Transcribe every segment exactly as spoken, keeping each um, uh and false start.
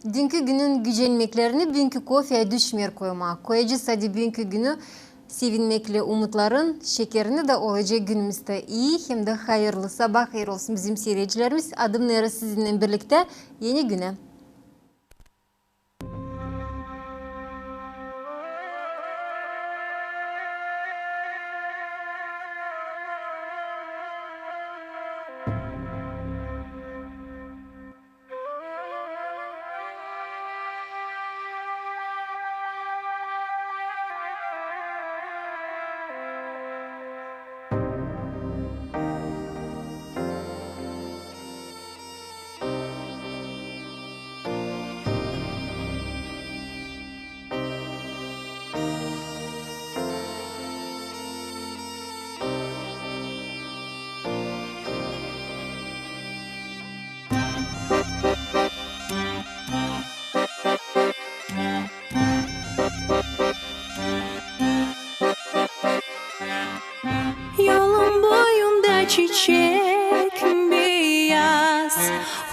Düünkü günün gücenmeklerini büünkü kofeyä düşmeer koymaa. Koyacez adi büünkü günü sevinmeklän umutların şekerini dä olacek günümüzdä ii hem dä hayırlı sabaa. Hayırlı olsun, bizim siiredicilerimiz. Adım Nera, sizinnän birliktä Eni günä. Yolun boyunda çiçek beyaz,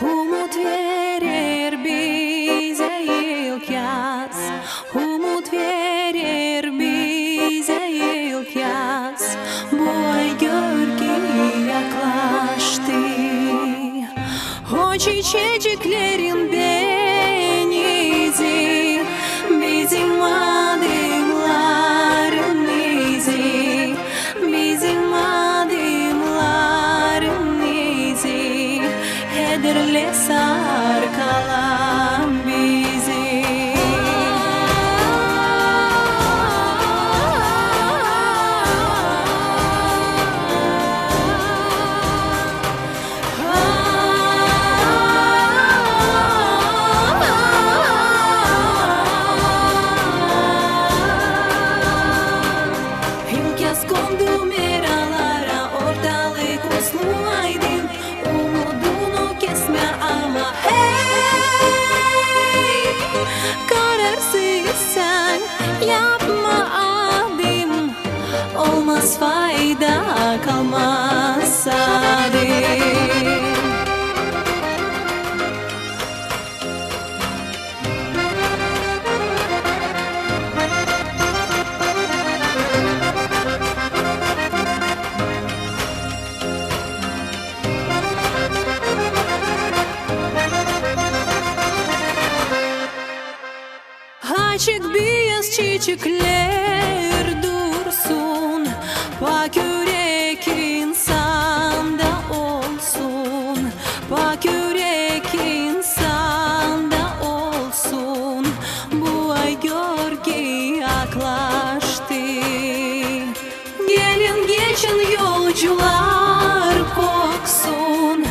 umut verer bizä ilkyaz. Umut verer bizä ilkyaz, bu ay gör ki yaklaştı. O çiçeciklerin denizi, bizim adımların izi, bizim adımların izi, hederlä sarkalan bizi. İlkyaz kondu meralara, ortalık uslu, aydın, umudunu kesmää ama hey, kararsızsan yapma adım, olmaz fayda, kalmaz adım. Açık biyaz çiçeklär dursun, pak ürek insanda olsun, pak ürek insanda olsun, bu ay gör ki yaklaştı. Gelin geçin yolcular, koksun,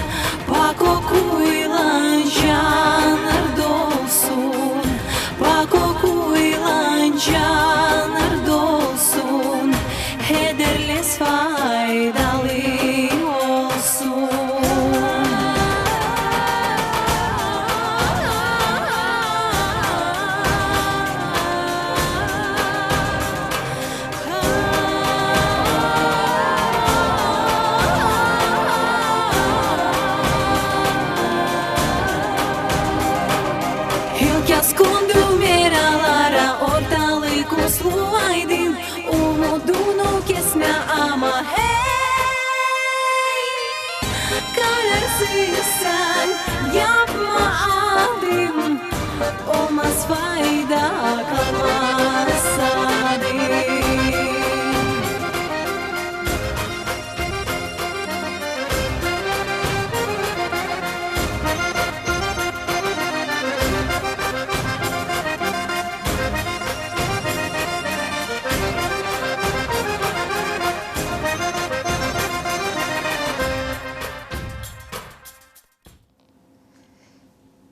pak kokuylan cannar dolsun, pak kokuylan cannar dolsun, hederlez faydalı olsun. İlkyaz kondu meralara, ortalık uslu, aydın, umudunu kesmää ama hey, kararsızsan yapma adım, olmaz fayda, kalmaz adım.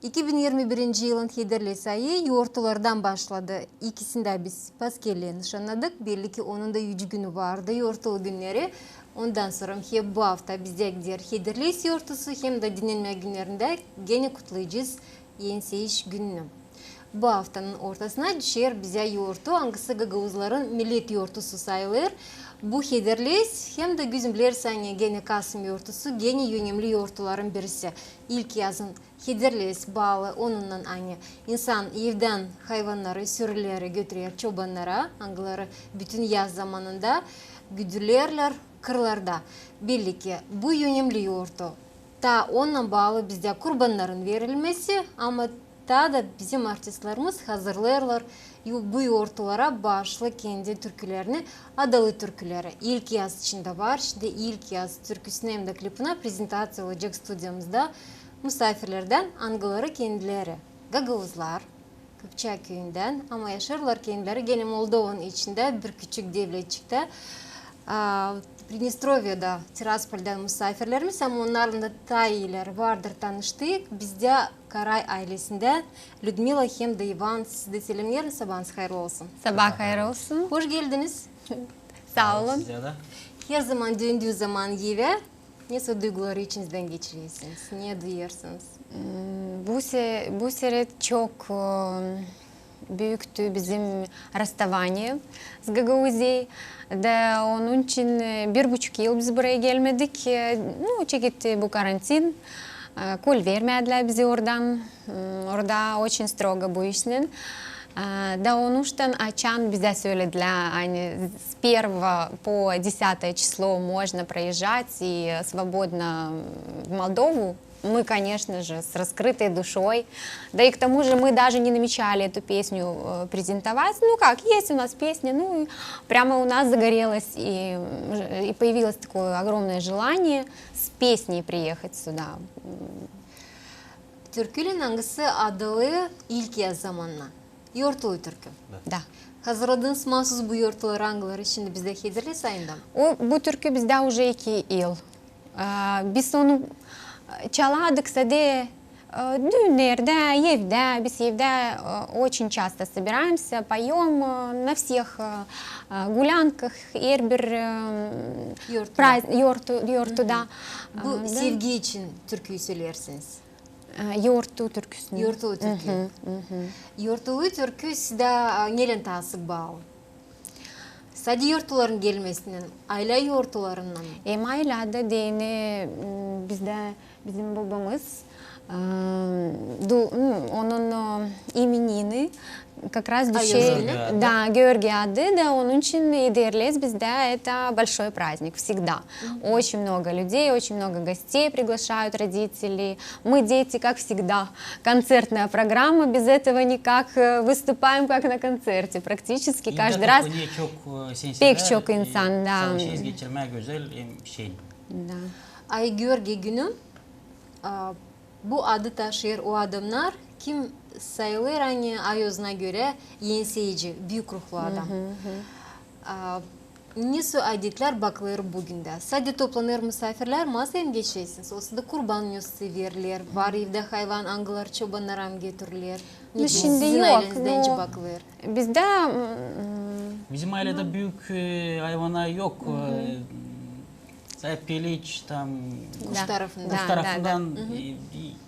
İki bin irmi birinci yılın hederlez ayı yortulardan başladı. İkisindä biz paskellää nışannadık. Belli ki, onun da üç günü vardı, yortulu günneri. Ondan sora hep bu afta bizdä gider hederlez yortusu, hem dä dinnenmä günnerindä genä kutlayacez Enseyş gününü. Bu aftanın ortasına düşer bizä yortu, angısı gagauzların millet yortusu sayılêr. Bu hederlez hem dä gözümlersän genä kasım yortusu genä önemli yortuların birisi. İlkyazın Hederleyiz baalı onunnan, ani insan evdän hayvannarı, sürüleri götürer çobannara, angıları bütün yaz zamanında güdülerlär kırlarda. Belli ki, bu önemli yortu. Taa onunnan baalı bizdä kurbannarın verilmesi, ama taa da bizim artistlarımız hazırlêêrlar yu-, bu yortulara baaşlı kendi türkülerini, adalı türküleri. İlk yaz içindä var, şindi ilk yaz türküsünü hem dä klipini prezentaţiya olacek studiyamızda. Musaafirlerdän, angıları kendileri gagauzlar, Kıpçak küüyündän, ama yaşêêrlar kendileri genä Moldovanın içindä, bir küçük devletçiktä, a, Pridnestroviyada, Tiraspoldän musaafirlerimiz, ama onnarlan da taa iileri vardır tanıştık. Bizdä Karay aylesindän Lüdmila hem dä İvan, sizi dä selämneerim, sabaansız hayırlı olsun. Sabaa hayır olsun. Hoş geldiniz. Saa olun. Sizä dä. Her zaman döndüü zaman evä, nesoy duyguları içinizdän geçirersiniz? Ne duyêrsınız? Hmm, bu se-, bu seret çok, e, büüktü bizim rastavaniye s Gagauziyayı. Da onun için, e, bir buçuk yıl biz buraya gelmedik. E, nu, çekildi bu karantin. E, kol vermedilär bizi oradan. Hmm, orada очень строго bu işnän. E, da onuştan açan bizä söledilär, ani с первого по десятое число можно проезжать и свободно в Молдову. Мы, конечно же, с раскрытой душой. Да и к тому же мы даже не намечали эту песню, э, презентовать. Ну как, есть у нас песня, ну, и прямо у нас загорелось, и, и появилось такое огромное желание с песней приехать сюда. Türkülän angısı adalı ilk yaz zamanına? Yortulu türkü. Da. Hazırladınız maasuz bu yortuları, angıları şindi bizdä hederleniz ayında? O, bu türkü bizdä уже iki yıl. Aa, biz onu, e, çalardık sade, e, düünnerdä, evdä, biz evdä, e, очень часто собираемся, поём, e, на всех, e, e, гулянках, herbir, e, Yortuda. Praz-, yortu-, yortuda. Bu sevgi için türküyü söleersiniz. E, yortu türküsünü. Yortulu türkü. Yortulu türkü sizdä, e, nelän taa sık baalı? Sade yortuların gelmesinän, aylä yortularınnan mı? Hem aylä dä deyni, m, bizdä bizim bobamız, e, du-, m, onun, e, imenini, как раз düşer, da, Georgiy adı, da onun için ederleriz bizdä это большой праздник всегда. Очень много людей, очень много гостей приглашают родители. Мы, дети, как всегда, концертная программа, без этого никак, э, выступаем как на концерте практически каждый раз. Pek çok insan, da. Savaşêrız geçirmää gözäl hem şen. Da. Ay Georgiy günü, a, bu adı taşıyêr o adamnar, kim sayılêr, ani ayozuna görä, enseyici, büük ruhlu adam. A, nesoy adetlär bakılêr büün dä? Sade toplanêr musaafirlär, masaya mı geçersiniz? Olsa da kurban nesoy veriler, var evdä hayvan, angıları çobannara mı götürüler? Ne sizin aylenizdä nicä bakılêr? Bizdä, m, bizim ayledä büük, e, hayvannar yok. E, Sade piliç, tam, kuş tarafından. Kuş tarafından, e, e,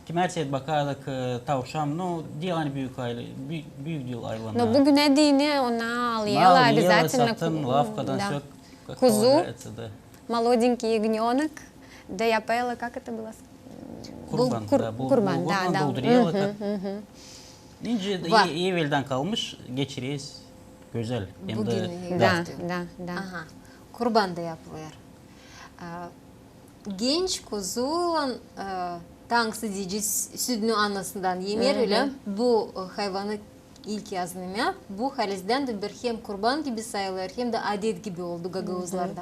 kim hersey bakardık, e, tavşan, no, diil ani büük aylä, büük, büük diil ayvannar. No, büünä deyni onu alêrlar обязательно, satın, lafkadan sök, kuzu, молоденький ягнёнок, da yapêrlar, как это было? Kurban, da, kurban, da, da. Doldurêrlar. Nicä eveldän kalmış, geçireriz gözäl. Hem dä, da, da. Aha. Kurban da yapılêr. A, genç kuzuylan, a, tansıcı s-, südünü anasından emer, ölä, bu, e, hayvanı ilk yazın emää, bu halizdän dä bir hem kurban gibi sayılêr, hem dä adet gibi oldu gagauzlarda.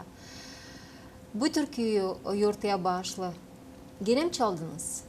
Bu türküyü, e, yortuya baaşlı genä mi çaldınız?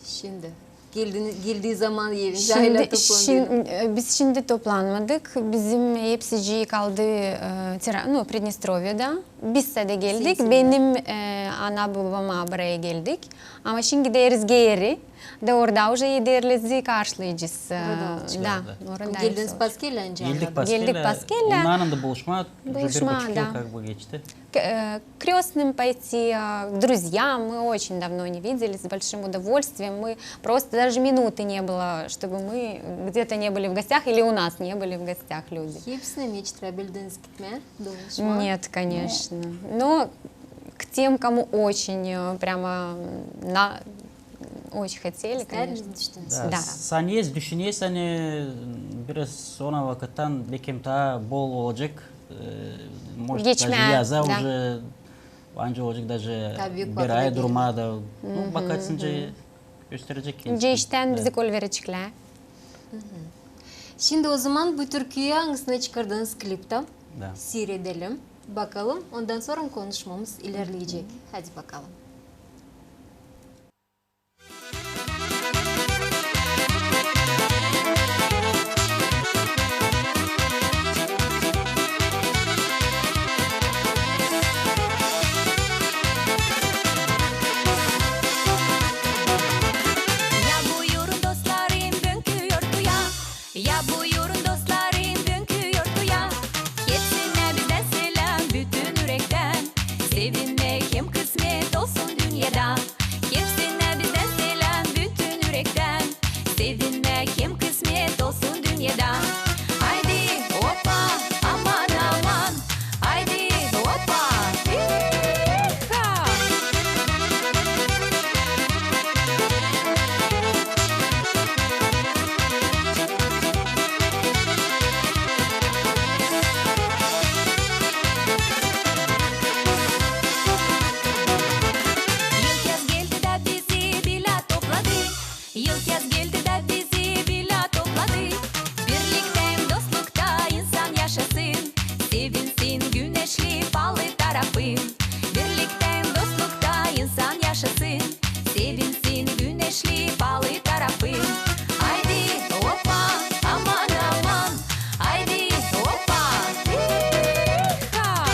Şindi. Geldiniz, geldii zaman evinizdä aylä toplandı. Şindi, şin-, e, biz şindi toplanmadık. Bizim hepsicii kaldı, e, Tira-, no, Pridnestroviyada. Biz sade geldik. Benim, e, ana-bobama buraya geldik. Ama şindi gideriz geeri. Da orada уже ederlezi karşılayacez. E, orada olacez. Da, orada. Geldiniz paskellä? Geldik paskellä. Geldik paskellä. Onnarlan da buluşmaa, bir buçuk yıl как бы geçti. К, э, крёстным пойти, а, к друзьям. Мы очень давно не виделись, с большим удовольствием. Мы просто даже минуты не было, чтобы мы где-то не были в гостях или у нас не были в гостях люди. Hepsinä mi hiç tıra bildiniz gitmää, dolaşmaa? Нет, конечно. Но к тем, кому очень, э, прямо на, Очень хотели, конечно. İstärdiniz, düşündünüz. Da, da. Sanêrsın, düşünersin, ani biraz sora vakıttan bekim taa bol olacek, e, может, даже geçmää, yaza da. Уже, ancak olacek даже bir ay durmaa da. Nu, bakarsın, gösterecek kendisini. Nicä iştän bizi kol vereceklär. Şindi o zaman bu türküyü, angısını çıkardınız kliptä, siiredelim, bakalım. Ondan sora konuşmamız ilerleyecek. Hadi bakalım. Ya buyurun, dostlarım, büünkü yortuya. Ya buyurun, dostlarım, büünkü yortuya. Hepsinä bizdän seläm bütün ürektän. Sevinmäk hem kısmet olsun dünnedä. Hepsinä bizdän seläm bütün ürektän. Sevinmäk hem kısmet olsun dünnedä. Aydi, opa, aman, aman. Aydi, opa, iha! Yıl kez geldi da bizi bilä topladı. Yıl kez geldi da bizi bilä topladı. Birliktän, dostlukta insan yaşasın. Sevinsin güneşli, paalı tarafım. Birliktän, dostlukta insan yaşasın. Sevinsin güneşli, paalı tarafım. Aydi, opa, aman, aman. Aydi, opa, iha!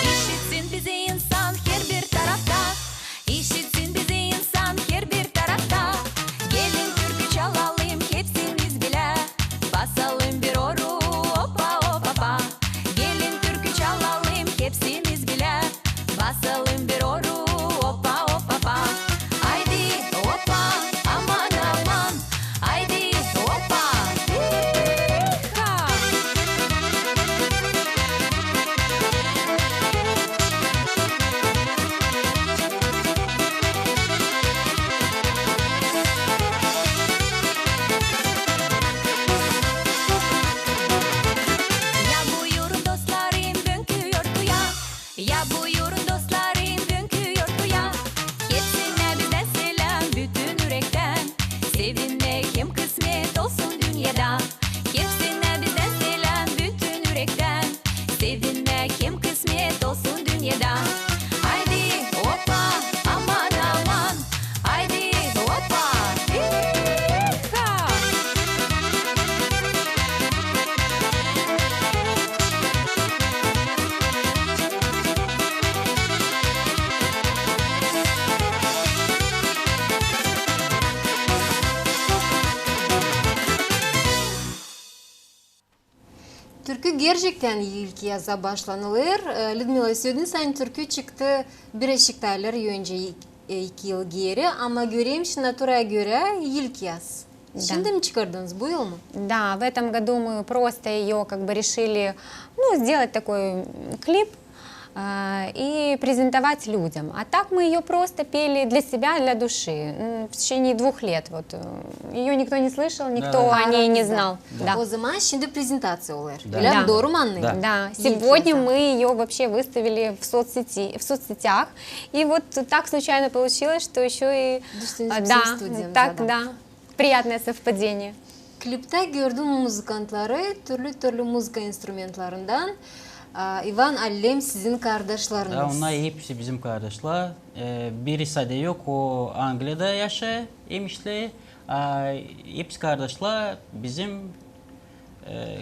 İşitsin bizi insan herbir tarafta. İşitsin bizi insan herbir tarafta. Gelin türkü çalalım hepsimiz bilä. Basalım bir oru, opa, opa, pa. Gelin türkü çalalım hepsimiz bilä. Basalım bir oru, opa, opa, pa. Aydi, opa, aman, aman. Aydi, opa, iha! Ya buyurun, dostlarım, büünkü yortuya. Ya buyurun, dostlarım, büünkü yortuya. Hepsinä bizdän seläm bütün ürektän. Sevinmäk hem kısmet olsun dünnedä. Hepsinä bizdän seläm bütün ürektän. Sevinmäk hem kısmet olsun dünnedä. Aydi, opa, aman, aman. Aydi, opa, iha! Türkü gerçektän ilk yaza başlanılêr. E, Lüdmila, sölediniz, ani türkü çıktı birazcık taa ileri öncä, e, iki yıl geeri, ama görerim, şindi naturaya görä ilk yaz. Да. Şindi mi çıkardınız, bu yıl mı? Да, в этом году мы просто её как бы решили, ну, сделать такой, м, клип, а, и презентовать людям. А так мы её просто пели для себя, для души. М, в течение двух лет вот, э, её никто не слышал, никто о ней не знал. Да. O zaman şindi prezentaţiya olêr. Да. Ölä mi? Да. Dooru mu annêêrım? Да. Да. Сегодня мы её вообще выставили в соцсети, в соцсетях. И вот так случайно получилось, что ещё и... Düştünüz bizim studiyamıza. Да, так, да. Приятное совпадение. Kliptä gördüm muzıkantları, türlü-türlü muzıka instrumentlarından. A, İvan, Allem sizin kardaşlarınız. Da, onnar hepsi bizim kardaşlar. E, biri sade yok, o Angliyada yaşêêr, emişlä. A, hepsi kardaşlar bizim, e,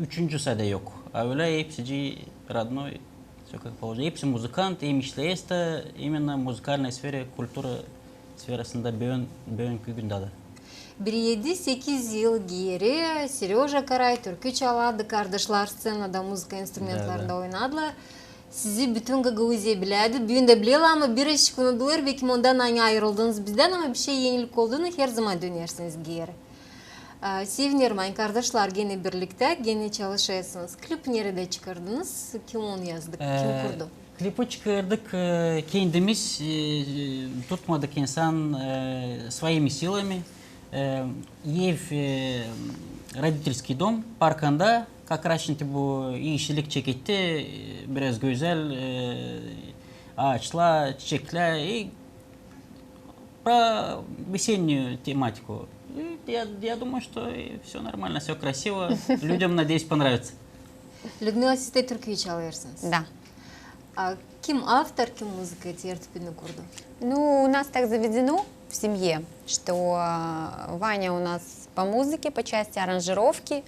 üçüncüsü dä yok. A ölä hepsicii родной, всё как положено. Hepsi muzıkant, emişlä, isto именно музыкальная сфера, культура сферасında büün, büünkü gündä dä. Bir edi-sekiz yıl geeri Seryoja Karay türkü çalardı, kardaşlar sţenada muzıka instrumentlarında oynadılar. Sizi bütün Gagauziya bilärdi, büün dä bilerlär, ama birazcık unutulêr, bekim ondan, ani ayırıldınız bizdän, ama bişey enilik oldu mu, herzaman dönersiniz geeri. Aa, sevinerim, kardaşlar genä birliktä, genä çalışêrsınız. Klip neredä çıkardınız? Kim onu yazdı, kim kurdu? Klipi çıkardık, e, kendimiz, e, tutmadık insan, e, своими силами. E, ev, e, родительский дом, parkında, как раз şimdi bu iişilik çeketti, e, biraz gözäl, e, aaçlar, çiçeklär, e, про весеннюю тематику. И я, я думаю, что и всё нормально, всё красиво. Людям, надеюсь, понравится. Людмила, siz dä türkü çalêrsınız. Да. А kim avtor, kim muzıka tertibini kurdu? Ну, у нас так заведено в семье, что, а, Ваня у нас по музыке, по части аранжировки,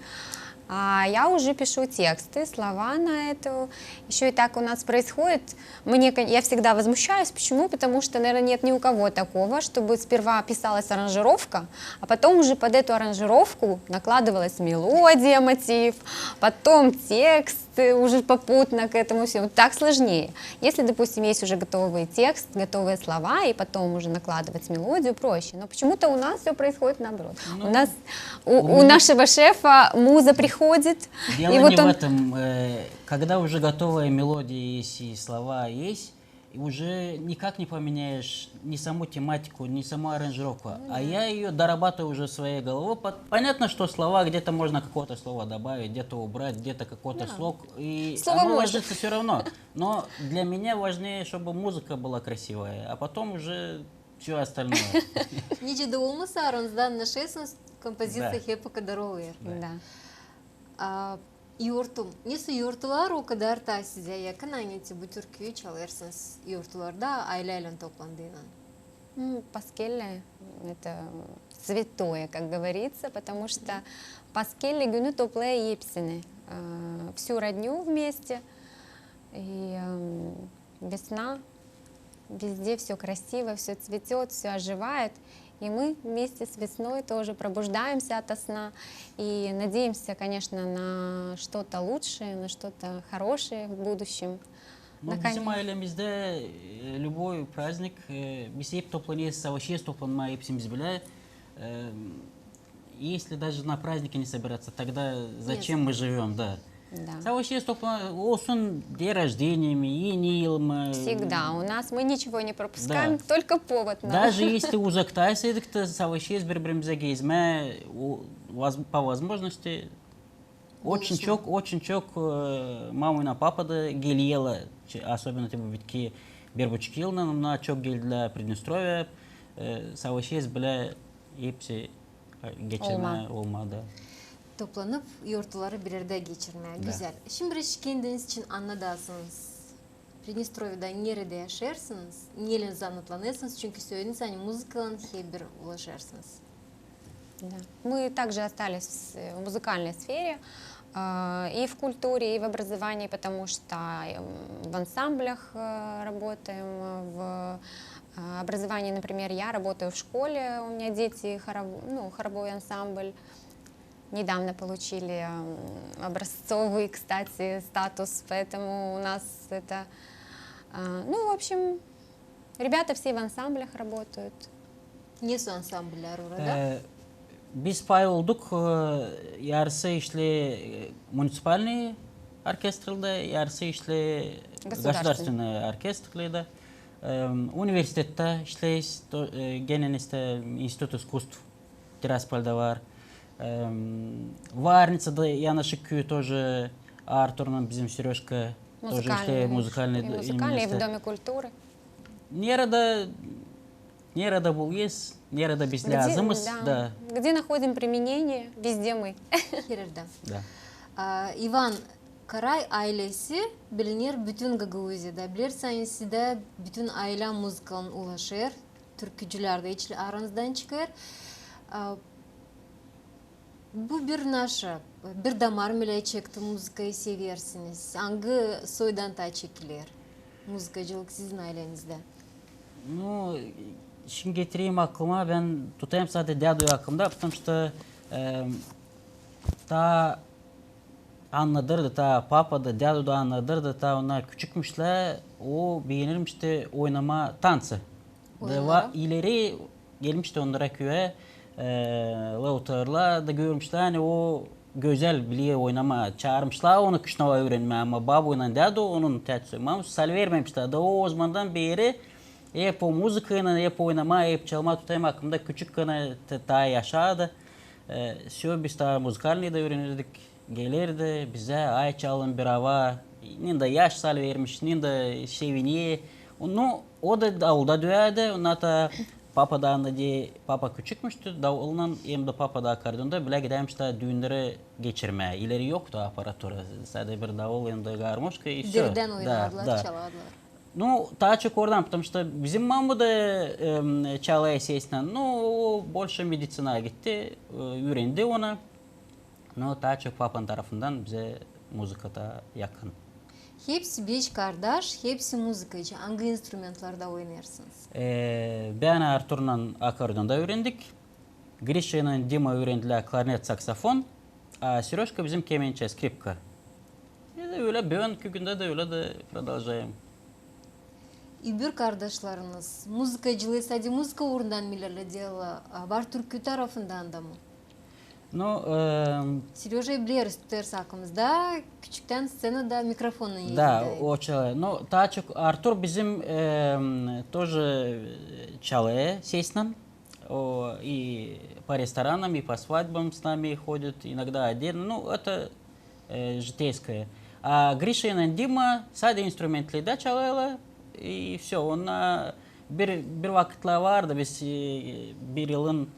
а я уже пишу тексты, слова на эту. Ещё и так у нас происходит. Мне, кон-, я всегда возмущаюсь. Почему? Потому что, наверное, нет ни у кого такого, чтобы сперва писалась аранжировка, а потом уже под эту аранжировку накладывалась мелодия, мотив, потом текст, э, уже попутно к этому всему. Так сложнее. Если, допустим, есть уже готовый текст, готовые слова, и потом уже накладывать мелодию, проще. Но почему-то у нас всё происходит наоборот. Ну, у нас, у, у нашего шефа муза приходит, и вот он... Дело не в этом. Э, когда уже готовая мелодия есть и слова есть, и уже никак не поменяешь ни саму тематику, ни саму аранжировку. Ну да. А я её дорабатываю уже в своей голове. По-, понятно, что слова где-то можно какое-то слово добавить, где-то убрать, где-то какой-то слог. Да. И оно ложится всё равно. Слово можно. Но для меня важнее, чтобы музыка была красивая, а потом уже всё остальное. Nicä dä olmasa, aranızda annaşêrsınız, kompoziţiya hep o kadar olêr. Да. Да. А, yortum. Nesoy yortular o kadar taa sizä yakın, ani te bu türküyü çalêrsınız yortularda, ayleylän toplandıynan? М, Паскевле — это святое, как говорится, потому что Паскевле günü toplêêr hepsini, э, всю родню вместе. И, эм, весна, везде всё красиво, всё цветёт, всё оживает. И мы вместе с весной тоже пробуждаемся ото сна и надеемся, конечно, на что-то лучшее, на что-то хорошее в будущем. Ну, bizim aylemizdä, e, любой праздник, e, biz hep toplanêrız, savaşêrız toplanmaa hepsimiz bilä. E, если даже на празднике не собираться, тогда зачем мы живём, да? Да. Savaşêrız topla-, olsun день рождения mı, eni yıl mı. Всегда. У нас мы ничего не пропускаем, только повод нам. Даже если uzaktaysaydıq da, savaşêrız biri-birimizä gezmää, o, воз-, по возможности. Очень çok, очень çok, e, mamuynän papa da gelerlär, особенно te bu bitki bir buçuk yıldan, onnar çok geldilär Pridnestrovya, e, savaşêrız bilä hepsi geçirmää, olmaa da. Toplanıp yortuları bir erdä geçirmää. Da. Gözäl. Şindi biraz kendiniz için annadasınız. Pridnestrovada neredä yaşêêrsınız, neylän zanaatlanêrsınız, çünkü sölediniz, ani muzıkaylan hep bir ulaşêrsınız. Да. Мы также остались в с-, в музыкальной сфере, а, и в культуре, и в образовании, потому что, м, в ансамблях, э, работаем, в, а, образовании, например, я работаю в школе, у меня дети хоров-, ну, хоровой ансамбль. Недавно получили, м, образцовый, кстати, статус, поэтому у нас это, а, ну, в общем, ребята все в ансамблях работают. Nesoy ansamblär orada? E, biz pay olduk, e, yarısı işleer, e, муниципальный оркестрдä, yarısı işleer государственный оркестрлerdä. E, universitettä işleeriz, то, e, genä, işte, институт искусств Tiraspolda var. E, Varnicada yanaşı küüyä тоже Arturnan bizim Serёjka тоже işleer, музыкальный, и в Доме культуры. Neredä, neredä bulêrız, neredä biz lääzımız, да. Где находим применение, везде мы. Her erdä. Da. A, İvan Karay aylesi biliner bütün Gagauziyada. Bilersiniz, ani sizä bütün aylä muzıkalan ulaşêr, türkücülär dä içli aranızdan çıkêr. A, bu bir naşa, bir damar mı ölä çekti, muzıkayı seversiniz? Angı soydan taa çekiler muzıkacılık sizin aylenizdä? Ну, şindi getireyim aklıma, bän tutêrım sade däduyu aklımda, потому что, e, taa annadêrdı, taa papa da, dädu da annadêrdı, taa onnar küçükmüşlär, o beenirmiş tä oynamaa tanţı. Da va-, ileri gelmişti onnara küüyä, e, Lautörlä da görmüşlär, ani o gözäl biler oynamaa. Çaarmışlar onu Kişinövaya üürenmää, ama babu ile dädu onun, tät sölemää, salvermemişlär. Da o, o zamandan beeri hep o muzıkaylan, hep oynamaa, hep çalmaa tutêrım aklımda. Küçükkän tä-, taa yaşardı. E, всё, biz taa музыкальныйda üürenirdik. Gelerdi bizä, ay, çalın bir ava. Nin dä yaş salvermiş, nin dä sevinä. Nu, o da davulda düüyärdi, onnar taa papa da, annaa, papa küçükmüştü, davullan hem dä papa da akkordeonda bilä gidärmişlär düünneri geçirmää. İleri yoktu aparatura, sade bir davul hem dä garmoşka, i всё. Birdän oynardılar, çalardılar. Nu, taa çok oradan, потому что bizim mamu da, em, çalêr sesnän, nu, o больше mediţinaya gitti, e, üürendi onu. Nu, taa çok papanın tarafından bizä muzıka taa yakın. Hepsi beş kardaş, hepsi muzıkacı. Angı instrumentlerdä oynêêrsınız? E, bän Arturnan akkordeonda üürendik. Grişa ile Dima üürendilär klarnet, saksofon, a Serёjka bizim kemençä, skripka. E, ölä büünkü gündä dä ölä dä продолжаем. Öbür kardaşlarınız muzıkacılıı sade muzıka uurundan mı ilerledilär, a var türkü tarafından da mı? Nu, e, Serёjayı bileriz, tutêrız aklımızda, küçüktän sţenada mikrofonun elindä. Da, o çalêr. Nu, taa çok Artur bizim, e, тоже, e, çalêr sesnän. O и по ресторанам, и по свадьбам с нами ходит, иногда отдельно. Ну, это, э, житейское. А Гриша и Дима sade instrumentlerdä çalêrlar, и всё. Onnar bir, bir vakıtlar vardı, biz, e, bir yılın,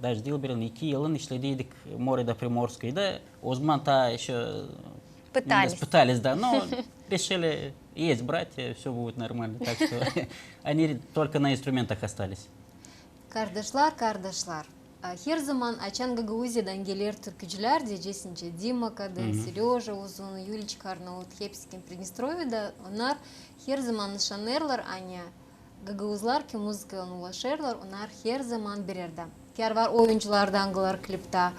даже diil bir yılın, iki yılın işlediydik Море до Приморскоеда. O zaman taa ещё пытались, да, но решили, есть братья, всё будет нормально. Так что они только на инструментах остались. Kardaşlar, kardaşlar. A, her zaman, açan Gagauziyadan geler türkücülär, deyecesincä, Dima kadın, Serёja Uzun, Yuliç Karnaut, hepsi kim Pridnestroviyada, onnar her zaman nışannêêrlar, ani gagauzlar, kim muzıkaylan ulaşêrlar, onnar her zaman bir erdä. Kär var oyuncular da, angıları kliptä,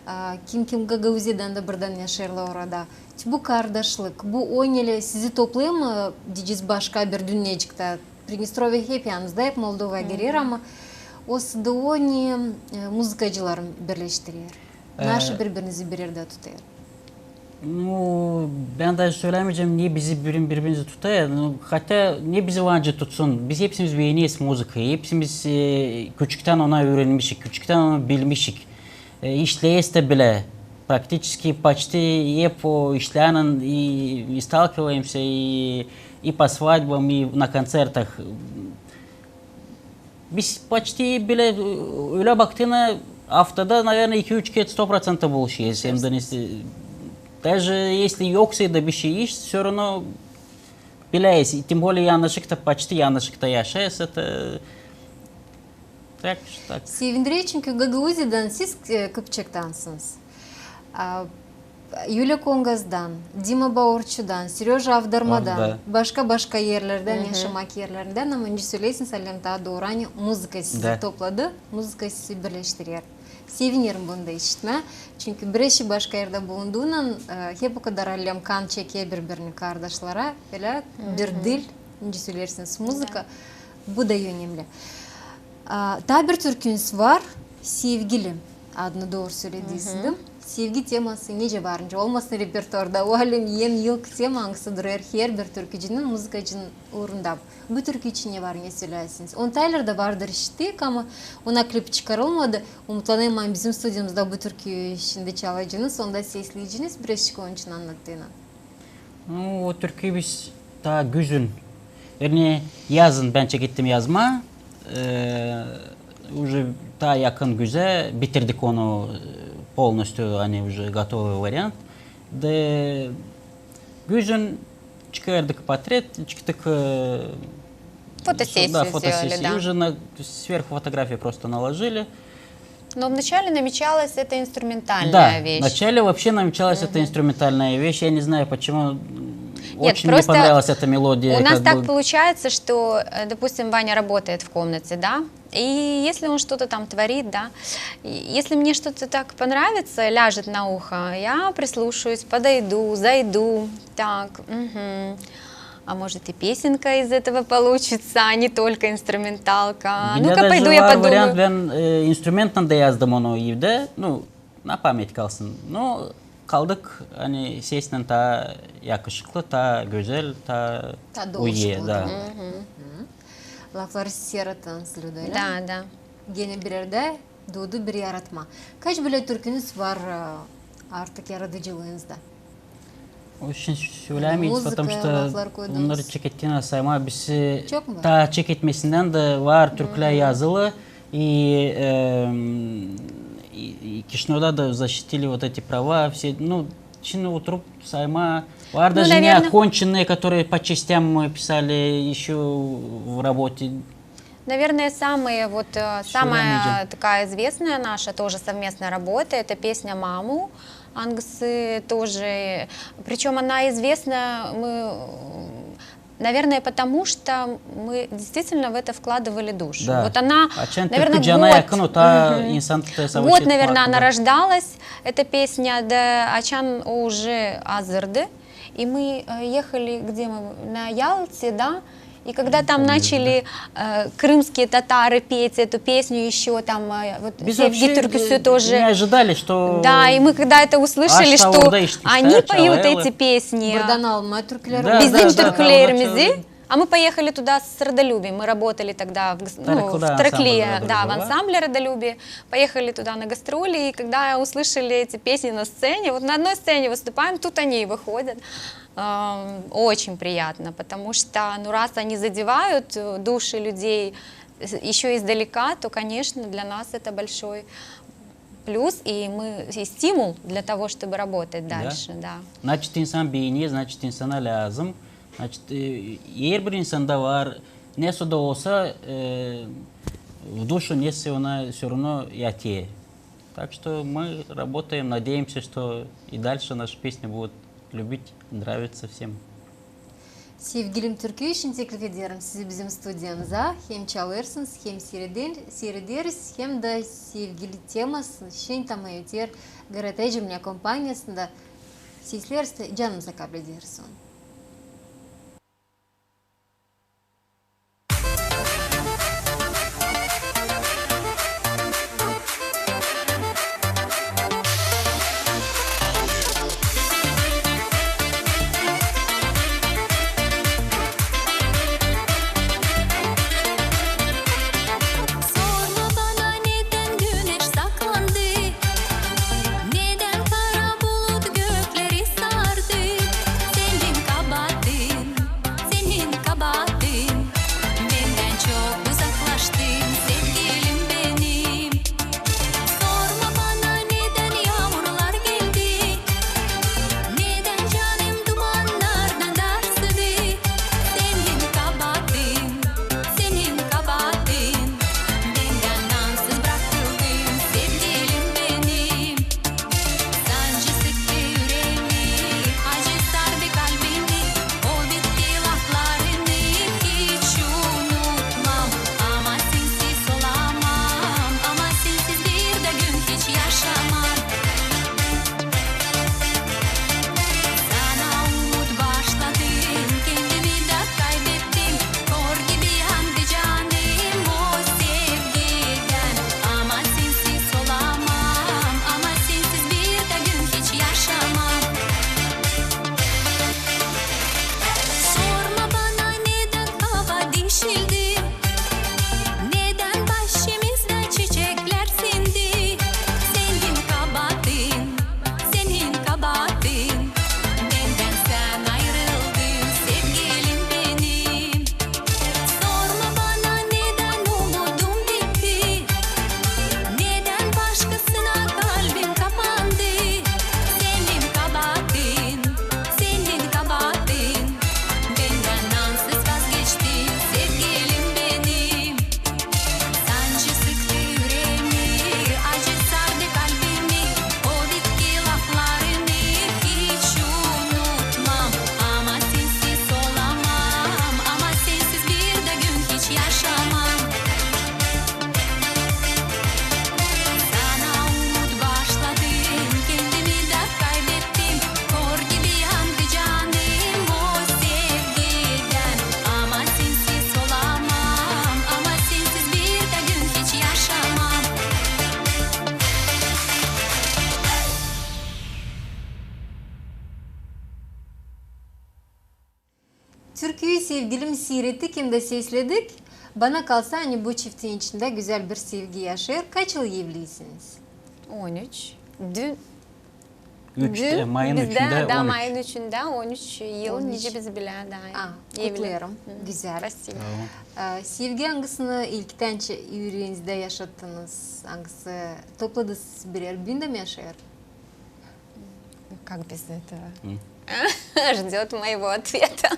a, kim, kim Gagauziyadan da birdän yaşêêrlar orada. Bu kardaşlık, bu o neler sizi toplêêr mı, deyecez, başka bir dünneciktä? Pridnestrovyä hep yanınızda, hep Moldovaya girer, ama o sade o ne, e, muzıkacıları birleştirer? Naşı bir-birinizi bir erdä tutêr? Nu, bän dä sölämeyecäm, ne bizi bir-, bir-birimizi tutêr. Nu, хотя ne bizi var nicä tutsun, biz hepsimiz beeneriz muzıkayı, hepsimiz, e, küçüktän onu üürenmişik, küçüktän onu bilmişik. E, işleeriz dä bilä. Практически почти hep o işlärlän и, и сталкиваемся, и, и по свадьбам, и на концертах. Biz почти bilä, ölä baktıynan, aftada, наверное, iki-üç kerä sto proţenttä buluşêrız. Hem dä, даже если yoksaydı bişey iş, всё равно bileriz. И тем более yanaşıkta, почти yanaşıkta yaşêêrız. Это так что так. Sevindirer, çünkü Gagauziyadan siz, e, Kıpçaktansınız. A, Yuliya Kongazdan, Dima Baurçudan, Serёja Avdarmadan, başka-başka erlerdän, yaşamak erlerindän, ama nicä söleersiniz, alem taa dooru, ani muzıka sizi topladı, muzıka sizi birleştirer. Sevinerim bunu da işitmää, çünkü bireşi başka erdä bulunduunnan, e, hep o kadar alem kan çeker bir-birini kardaşlara, ölä bir dil, nicä söleersiniz, muzıka, bu da önemli. A, taa bir türkünüz var, Sevgili adını dooru sölediniz, dä. Sevgi teması nicä var nicä olmasın repertuarda, o alem en ilk tema, angısı durêr her bir türkücünün, muzıkacının uurunda. Bu türkü için ne var ne sölärsiniz? Onu treylerda vardır, işittik, ama ona klip çıkarılmadı. Umutlanêrım, ani bizim studiyamızda bu türküyü şindi çalacınız, onu da sesleyeciniz, bireşik onun için annadıynan. Nu, o türküyü biz taa güzün, вернее, yazın bän çekettim yazmaa. E, уже taa yakın güzä bitirdik onu, e, полностью, ani уже готовый вариант. Da güzün çıkardık portret, çıktık, e, фотосессию сделали, да. Уже на, сверху фотографии просто наложили. Но вначале намечалась эта инструментальная вещь. Да, вначале вообще намечалась эта инструментальная вещь. Я не знаю, почему, м, Нет, просто у нас так получается, что, э, допустим, Ваня работает в комнате, да, и если он что-то там творит, да, и если мне что-то так понравится, ляжет на ухо, я прислушаюсь, подойду, зайду, так, мгм. А может, и песенка из этого получится, а не только инструменталка. Ну-ка, пойду я подумаю. Bendä var variant, bän, e, instrumentnan da yazdım onu evdä. Nu, na pamet kalsın. Nu, kaldık, ani sesnän taa yakışıklı, taa gözäl, taa uygun, da. Lafları siz yarattınız, Lüda, ölä mi? Da, da. Genä bir erdä duudu bir yaratma. Kaç bölä türkünüz var, e, artık yaradıcılıınızda? O için sölämeeriz, потому что onnarı çekettiynän saymaa, biz taa çeketmesindän dä var türkülär yazılı. И, эм, и, и Кишинёвда da защитили вот эти права, все, ну, şimdi oturup saymaa, var даже неоконченные, которые по частям мы писали ещё в работе. Наверное, самые вот, э, самая такая известная наша тоже совместная работа, это песня «Маму». Angısı тоже, причём она известна, мы, м, наверное, потому что мы действительно в это вкладывали душу. Да. Вот она, наверное, год, год, наверное, она рождалась, эта песня, да, açan o уже hazırdı. И мы, э, ехали, где мы, на Ялте, да? И когда там начали, э, крымские татары петь эту песню ещё, там, э, вот Sevgi türküsü тоже. Biz вообще не ожидали, что... Да, и мы когда это услышали, что они поют эти песни, bizim türkülerimizi. А мы поехали туда с «Родолюбием». Мы работали тогда в, ну, в Трокле, да, в ансамбле «Родолюбие». Поехали туда на гастроли, и когда услышали эти песни на сцене, вот на одной сцене выступаем, тут они выходят. Ам, очень приятно, потому что, ну, раз они задевают, э, души людей, э, ещё издалека, то, конечно, для нас это большой плюс, и мы, и стимул для того, чтобы работать дальше, да. Значит, insan beeniyor, значит, insana lääzım. Значит, e, herbir insanda var, nesoy da olsa, e, в душу nesoy ona всё равно yatıyor. Так что мы работаем, надеемся, что и дальше наши песни будут любить, нравиться всем. Sevgilim türkü için teklif ederim sizi bizim studiyamıza. Hem çalêrsınız, hem siireder-, siiirederiz, hem dä sevgili temasını şindi öter Garatecim kompaniya sında. Sesleeriz dä canımıza kablederiz onu. Türküyü sevgilim siiretti hem dä sesledik. Bana kalsa, ani bu çiftin içindä gözäl bir sevgi yaşêêr. Kaç yıl evlisiniz? On üç. Dün Üç, e, mayın üçündä on üç. Mayın üçündä on üç yıl, nicä biz bilä da evli. Kutlêêrım. Gözäl. Спасибо. E, sevgi angısını ilktän üüreenizdä yaşattınız? Angısı topladı sizi bir er, büündä mi yaşêêr? Как без этого? Ждёт моего ответа.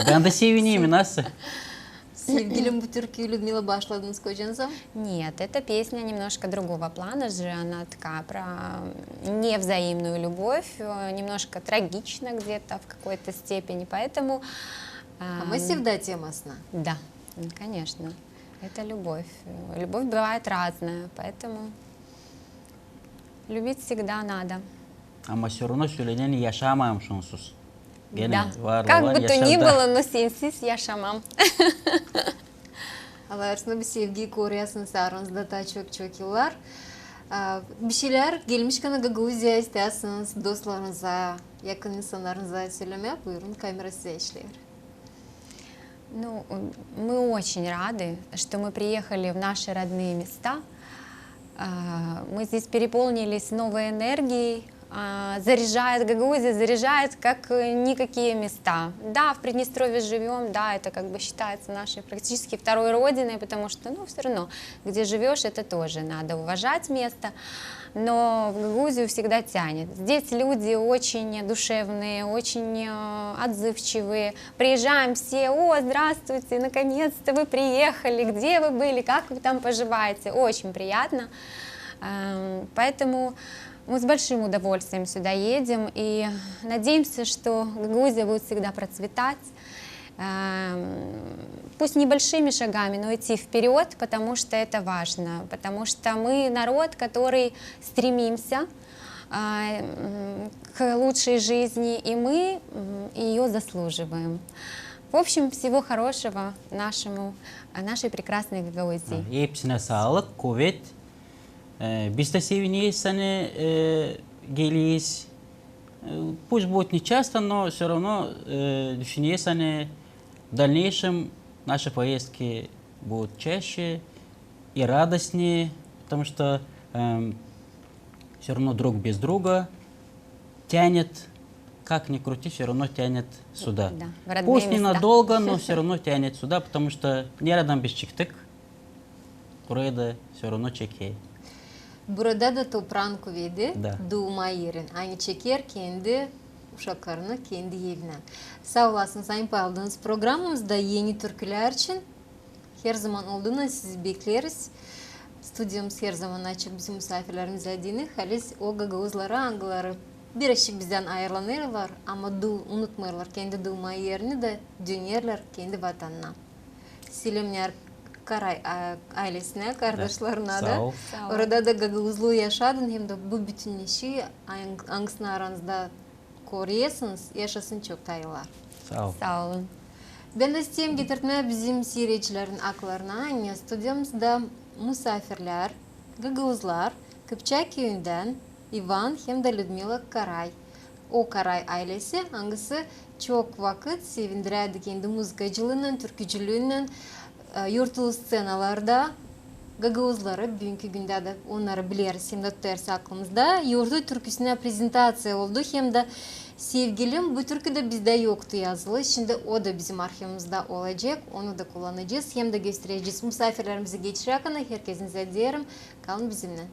Bän dä sevinerim, nasıl? Sevgilim, bu türküyü, Людмила, başladınız kocanıza mı? Нет, эта песня немножко другого плана же, она такая про невзаимную любовь, э, немножко трагично где-то в какой-то степени, поэтому... Ama sevda temasına. Да, конечно. Это любовь. Любовь бывает разная, поэтому любить всегда надо. Ama всё равно söleneni yaşamaymış onsuz. Да. Как бы то ни было, но sensiz yaşamam. Allah ayırsın, bu sevgiyi koruyasınız aranızda taa çok-çok yıllar. Bir şeylär gelmişkän Gagauziyaya istärsiniz dostlarınıza, yakın insannarınıza sölemää, buyurun, kamera sizä işleer. Ну, мы очень рады, что мы приехали в наши родные места. Мы здесь переполнились новой энергией. Заряжает, Гагаузия заряжает, как никакие места. Да, в Приднестровье живём, да, это как бы считается нашей практически второй родиной, потому что, ну, всё равно, где живёшь, это тоже надо уважать место. Но в Гагаузию всегда тянет. Здесь люди очень душевные, очень отзывчивые. Приезжаем все: «О, здравствуйте, наконец-то вы приехали, где вы были, как вы там поживаете?» Очень приятно. Поэтому мы с большим удовольствием сюда едем и надеемся, что Гагаузия будет всегда процветать. Пусть небольшими шагами, но идти вперёд, потому что это важно, потому что мы народ, который стремимся к лучшей жизни, и мы её заслуживаем. В общем, всего хорошего нашему, нашей прекрасной Гагаузии. Hepsinä saalık, kuvet. Biz dä sevineriz, ani geleriz. Пусть будет не часто, но всё равно düşüneriz, ani в дальнейшем наши поездки будут чаще и радостнее, потому что всё равно друг без друга тянет, как ни крути, всё равно тянет сюда. Пусть ненадолго, но всё равно тянет сюда, потому что neredän biz çıktık, burayı da всё равно çeker. Burada da topraan kuvedi duuma erin, ani çeker kendi uşaklarını kendi evinä. Saa olasınız, ani paylaştınız programamızda eni türkülär için. Her zaman olduuna sizi bekleriz. Studiyamız her zaman açık bizim musaafirlerimizä deyni, halis o gagauzlara, angıları birazçık bizdän ayırılanêrlar, ama unutmêêrlar kendi duuma erini da dönerlär kendi vatanına. Selemnär Karay ailesinä, kardaşlarına da. Orada da gagauzluu yaşadın, hem dä bu bütünleşi, angısını aranızda koruyêrsınız, yaşasın çok taa yıllar. Saa olun. Bän dä isteerim getirtmää bizim siiredicilerin aklarına, ani studiyamızda musaafirlär, gagauzlar, Kıpçak küüyündän İvan hem dä Lüdmila Karay. O Karay ailesi, angısı çok vakıt sevindirärdi kendi muzıkacılıınnan, türkücülüünnän yortulu sţenalarda gagauzları. Büünkü gündä dä onnarı bileriz hem dä tutêrız aklımızda. Yortulu türküsünä prezentaţiya oldu hem dä sevgilim, bu türkü dä bizdä yoktu yazılı. Şindi o da bizim arhivimizda olacek, onu da kullanacez hem dä gösterecez. Musaafirlerimizi geçiräkän herkezinä deerim, kalın bizimnän.